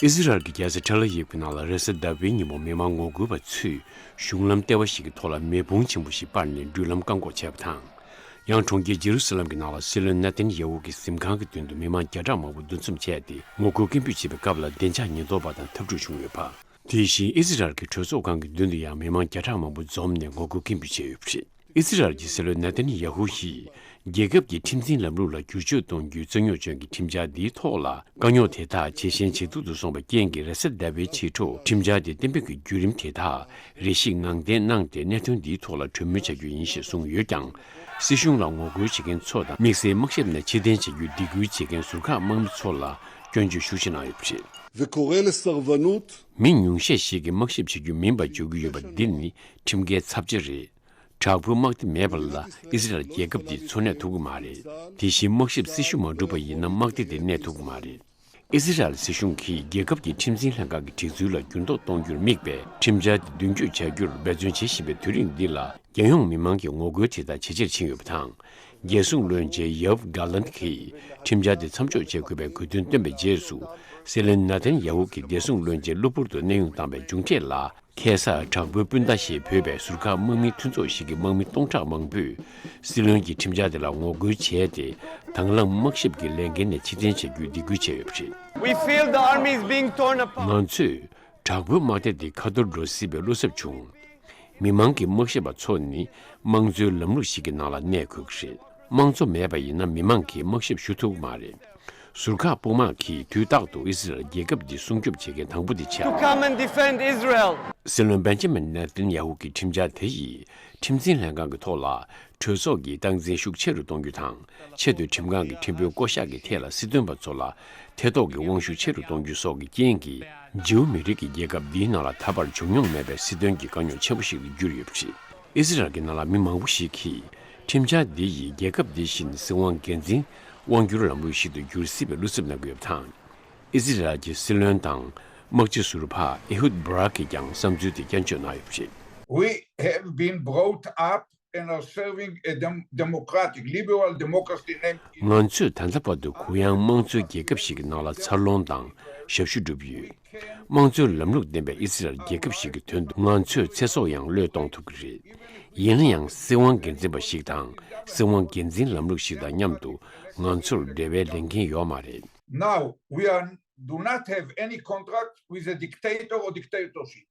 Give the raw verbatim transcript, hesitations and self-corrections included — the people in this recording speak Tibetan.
ཨི་ཟི་རལ་གྱི་རྒྱལ་ས་ཐེལ་ཨ་ཝིབ་ཀྱི་ནང་ལ་རེས་གཟའ་ཟླ་བའི་ཉིན་མོ་མི་མང་ངོ་རྒོལ་བ་ཚོས་གཞུང་ལམ་ལྟེ་བ་ཞིག་གི་ཐོག་ལ་མེ་ཕུང་ཆེན་པོ་ཞིག་སྤར་ནས་འགྲུལ་ལམ་བཀག་འགོག་བྱས་པ་དང་། ཡང་གྲོང་ཁྱེར་ཇེ་རུ་སཱ་ལམ་གྱི་ནང་ལ་སྲིད་བློན་ནེ་ཐན་ཡ་ཧུ་གྱི་གཟིམ་ཁང་གི་མདུན་དུ་མི་མང་བརྒྱ་ཕྲག་མང་པོ་འདུ་འཛོམས་བྱས་ཏེ་ངོ་རྒོལ་སྐད་འབོད་བྱེད་པའི་སྐབས་ལ་བདེ་འཇགས་ཉེན་རྟོག་པ་དང་འཐབ་འཁྲུག་བྱུང་ཡོད་པ། དེ་བཞིན་ཨི་ཟི་རལ་གྱི་གྲོས་ཚོགས་ཁང་གི་མདུན་དུ་ཡང་མི་མང་བརྒྱ་ཕྲག་མང་པོ་འཛོམས་ནས་ངོ་རྒོལ་སྐད་འབོད་བྱས་ཡོད་པ་རེད། ཨི་ཟི་རལ་གྱི་སྲིད་བློན་ནེ་ཐན་ཡ་ཧུ་ཡིས་རྒྱལ་ཁབ་ཀྱི་ཁྲིམས་འཛིན་ལམ་ལུགས་ལ་བསྒྱུར་བཅོས་གཏོང་རྒྱུའི་རྩོད་རྙོག་ཅན་གྱི་ཁྲིམས་འཆར་འདིའི་ཐོག་ལ་དཀའ་རྙོག་དེ་དག་ཇེ་ཞན་ཇེ་སྡུག་ཏུ་སོང་བའི་རྐྱེན་གྱིས་རེས་གཟའ་ཟླ་བའི་ཕྱི་དྲོ་ཁྲིམས་འཆར་དེ་གཏན་འབེབས་ཀྱི་བརྒྱུད་རིམ་དེ་དག་རེ་ཞིག་ངང་བརྟན་གནང་སྟེ་གནད་དོན་འདིའི་ཐོག་ལ་གྲོས་མོལ་བྱ་རྒྱུ་ཡིན་ཞེས་གསུངས་ཡོད་ཀྱང་། སྲིད་གཞུང་ལ་ངོ་རྒོལ་བྱེད་མཁན་ཚོ་དང་དམིགས་བསལ་དམག་ཞབས་ནས་ཕྱིར་འཐེན་བྱ་རྒྱུའི་སྡིགས་སྐུལ་བྱེད་མཁན་ཟུར་བཀག་དམག་མི་ཚོ་ལ་སྐྱོན་བརྗོད་ཤུགས་ཆེ་གནང་ཡོད་པ་རེད། וקורא לסרבנות མི་ཉུང་ཤས་ཤིག་གིས་དམག་ཞབས་བྱེད་རྒྱུ་མིན་པར་བརྗོད་ཀྱི་ཡོད་པ་འདི་ནི་ཁྲིམས་འགལ་ཚབས་ཆེ་རེད། དྲག་པོའི་དམག་སྡེ་མེད་པ་ལ་ཨི་ཟི་རལ་རྒྱལ་ཁབ་འདི་འཚོ་གནས་ཐུབ་ཀྱི་མ་རེད། དེ་བཞིན་དམག་ཞབས་སྲི་ཞུ་མ་བསྒྲུབས་པ་ཡིན་ན་དམག་སྡེ་དེ་གནས་ཐུབ་ཀྱི་མ་རེད། ཨི་ཟི་རལ་སྲིད་གཞུང་གིས་རྒྱལ་ཁབ་ཀྱི་ཁྲིམས་འཛིན་ལྷན་ཁང་གི་སྒྲིག་འཛུགས་ལ་འགྱུར་ལྡོག་གཏོང་རྒྱུར་དམིགས་པའི་ཁྲིམས་འཆར་དེ་མདུན་སྐྱོད་བྱ་རྒྱུར་འབད་བརྩོན་བྱེད་བཞིན་པའི་དུས་རིང་འདི་ལ། རྒྱལ་ཡོངས་མི་མང་གི་ངོ་རྒོལ་དེ་དག་ཇེ་ཆེར་ཕྱིན་ཡོད་པ་དང་། རྒྱལ་སྲུང་བློན་ཆེན་ཡབ་གྷ་ལན་གྱིས་ཁྲིམས་འཆར་དེ་མཚམས་འཇོག་བྱེད་དགོས་པའི་དགོས་འདུན་བཏོན་པའི་རྗེས་སུ། སྲིད་བློན་ནེ་ཐན་ཡ་ཧུ་གྱིས་བདེ་སྲུང་བློན་ཆེན་གློ་བུར་དུ་གནས་དབྱུང་བཏང་བའི་མཇུག་འབྲས་ལ། ཁེ་སར་དྲག་པོའི་སྤུན་ཟླ་ཞེས་འབོད་པའི་ཟུར་བཀག་དམག་མིའི་མཐུན་ཚོགས་ཤིག་གི་དམག་མི་སྟོང་ཕྲག་མང་པོས་སྲིད་བློན་གྱི་ཁྲིམས་འཆར་དེ་ལ་ངོ་རྒོལ་བྱས་ཏེ། དང་བླངས་དམག་ཞབས་ཀྱི་ལས་འགན་ནས་ཕྱིར་འཐེན་བྱ་རྒྱུའི་སྡིགས་སྐུལ་བྱས་ཡོད་པ་རེད། We feel the army is being torn apart. ང་ཚོས་དྲག་པོའི་དམག་སྡེ་འདི་ཁ་ཐོར་འགྲོ་སྲིད་པའི་བློ་འཚབ་བྱུང་། མི་མང་གི་དམག་ཞབས་པ་ཚོ་ནི་དམངས་གཙོའི་ལམ་ལུགས་ཤིག་གི་ནང་ལ་གནས་དགོས་ཀྱི་རེད། དམངས་གཙོ་མེད་པ་ཡིན་ན་མི་མང་གིས་དམག་ཞབས་ཞུ་ཐུབ་ཀྱི་མ་རེད། ཟུར་བཀག་དཔུང་དམག་གིས་དུས་རྟག་ཏུ་ཨི་སི་རལ་རྒྱལ་ཁབ་འདི་སྲུང་སྐྱོབ་བྱེད་མཁན་དང་པོ་དེ་ཆགས། To come and defend Israel. སྲིད་བློན་བེན་ཇ་མིན་ནེ་ཐན་ཡ་ཧུ་གྱི་ཁྲིམས་འཆར་དེ་ཡིས་ཁྲིམས་འཛིན་ལྷན་ཁང་གི་ཐོག་ལ་གྲོས་ཚོགས་ཀྱི་སྟངས་འཛིན་ཤུགས་ཆེ་རུ་གཏོང་རྒྱུ་དང་། ཆེས་མཐོའི་ཁྲིམས་ཁང་གི་ཁྲིམས་དཔོན་བསྐོ་གཞག་གི་ཐད་ལ་སྲིད་དོན་པ་ཚོ་ལ་ཐེ་གཏོགས་ཀྱི་དབང་ཤུགས་ཆེ་རུ་གཏོང་རྒྱུ་སོགས་ཀྱི་རྐྱེན་གྱིས། ཇིའུ་མི་རིགས་ཀྱི་རྒྱལ་ཁབ་འདིའི་ནང་ལ་ད་བར་བྱུང་མྱོང་མེད་པའི་སྲིད་དོན་གྱི་དཀའ་རྙོག་ཆེན་པོ་ཞིག་ཏུ་གྱུར་ཡོད་པ་རེད། ཨི་སི་རལ་གྱི་ནང་ལ་མི་མང་པོ་ཞིག་གིས་ཁྲིམས་འཆར་འདི་ཡིས་རྒྱལ་ཁབ་འདི་བཞིན་སྲིད་དབང་སྒེར་འཛིན་དབང་སྒྱུར་ལམ་ལུགས་ཤིག་ཏུ་འགྱུར་སྲིད་པའི་བློ་འཚབ་གནང་གི་ཡོད་པ་དང་། ཨི་སི་རལ་གྱི་སྲིད་བློན་དང་དམག་སྤྱི་ཟུར་པ་ཨེ་ཧུད་བྷ་རག་གིས་ཀྱང་བསམ་ཚུལ་དེ་བསྐྱར་བརྗོད་གནང་ཡོད་པ་རེད། We have been brought up and are serving a dem- democratic, liberal democracy named. ང་ཚོས་ད་ལྟ་བར་དུ་གུ་ཡངས་དམངས་གཙོའི་རྒྱལ་ཁབ་ཞིག་གི་ནང་ལ་འཚར་ལོངས་དང་ཞབས་ཞུ་བསྒྲུབས་ཡོད། དམངས་གཙོའི་ལམ་ལུགས་ལྡན་པའི་ཨི་སི་རལ་རྒྱལ་ཁབ་ཞིག་གི་དོན་དུ་ང་ཚོས་ཚེ་སྲོག་ཡང་བློས་གཏོང་ཐུབ་ཀྱི་རེད། ཡིན་ན་ཡང་སྲིད་དབང་སྒེར་འཛིན་པ་ཞིག་དང་སྲིད་དབང་སྒེར་འཛིན་ལམ་ལུགས་ཤིག་དང་མཉམ་དུ་ང་ཚོར་འབྲེལ་བའི་ལས་འགན་ཡོད་མ་རེད། Now we are, do not have any contract with a dictator or dictatorship.